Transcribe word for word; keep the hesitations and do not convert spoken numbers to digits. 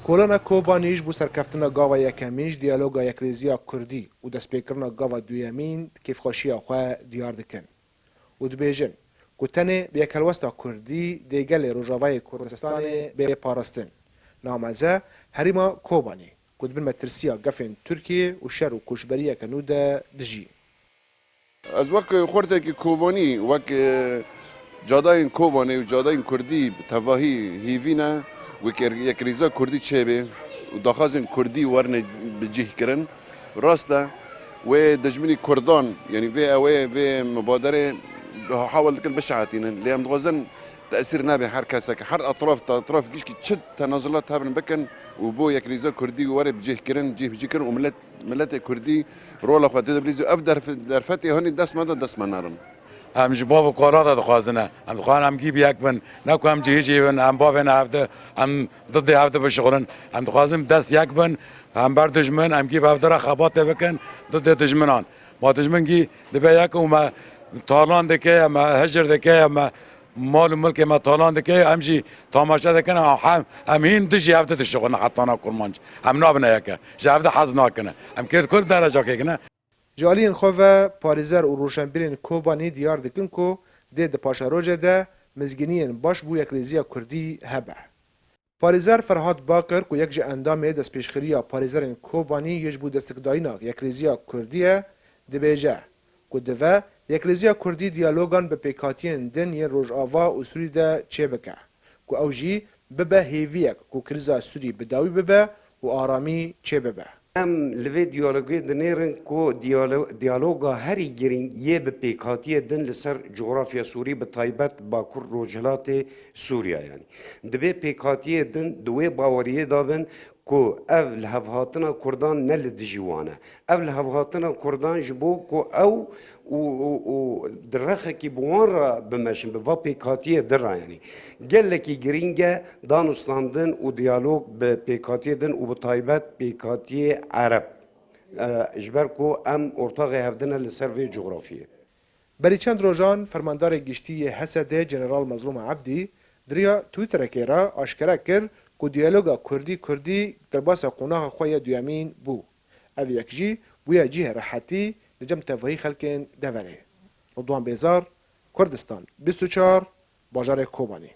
Kolana Kobanî ji bo serkeftina gava yekemîn ji diyaloga yekrêziya Kurdî û destpêkirina gava duyemîn kêfxweşiya xwe diyar dikin û dibêjin ku tenê bi yekhelwesta Kurdî dê gelê Rojavayê Kurdistanê bê parastin. Nameze herêma Kobanî ku di bin metirsiya gefên Tirkiyê û şer û koçberiyeke nû de dijî. Ez wek xortekî Kobanî, wek, e, cadayên Kobanê û cadayên Kurdî bi tevahî hêvî ne, wek yer-, yekrêza Kurdî çêbe û daxwazên Kurdî werine bi cih kirin. Rast e, wê dijminî Kurdan, yanî vê ewê, vê mubaderê hawil dikin bişehetînin. Lê em dixwazin tesîr nebe her kesek, her etraf, etraf gişkî çi tenazulat hebin bikin û bo yekrêza Kurdî were bi cih kirin, cih bi cih kirin û milet Miletê Kurdî rola xwe tê de bilîzî. Ev derf-, derfetê hanî dest me de dest me nerin. Em ji bav û kala de dixwazin e. Em dixwazin em gî bi yek bin. Ne ku em cihê cihê bin, em bavên hevde, em didê hevde bişixulin. Em dixwazin dest yek bin, em ber dijmin, em gî bi hevde re xebatê bikin, didê dijminan. Ma dijmin gî dibe yek û me talan dike, me hicir dike, me mal û milkê me talan dike, em jî tamaşe dikin, em, em hîn dijî hevde dişixulin hetana kurmanc. Em nabine yeke. Ji hevde hez nakine. Em kêr kur derecakê kine. Ji aliyên xwe ve parêzer û rojnamebîrên Kobanî diyar dikin ku dê di paşeroje de mizgîniyên baş bo yekrêziya Kurdî hebe. Parêzer Ferhat Bakir ku yek ji endamê destpêşxeriya parêzerên Kobanî yê ji bo destekdayîna yekrêziya Kurdî ye, dibêje ku dive yekrêziya Kurdî diyalogan bi pêkhatiyên din yên Rojava û Sûrî de çêbike, ku ew jî bibe hêviyek ku krîza Sûrî bi dawî bibe û aramî çêbibe. Em li vê diyalogê dinêrin ku diyalo-, diyaloga herî girîng yê bi pêkhatiyê din li ser cografya Sûrî, bi taybet Bakur Rojhilatê Sûriya, yanî dibe pêkhatiyê din di wê baweriyê de bin ku ev lihevhatina Kurdan ne li dijî wan e. Ev lihevhatina Kurdan ji bo ku ew û, û, û di rexekî bi wan re bimeşin, bi va pêkhatiyê din re, yanî gelekî girîng e danûstandin û diyalog bi pêkhatiyê din û bi taybet pêkhatiyê Ereb, e, ji ber ku em ortaxê hevdin e li ser vê cografiyê. Berî çend rojan Fermandarê Giştî yê H S D General Mezlûm Ebdî di riya Twitterekê re aşkere kir ku diyaloga Kurdî-Kurdî derbasa qonaxa xwe ya duyemîn bû. Ev yek jî bûye cihê rehetî li cem tevahî xelkên deverê. Ridwan Bêzar, Kurdistan bîst û çar, bajarê Kobanî.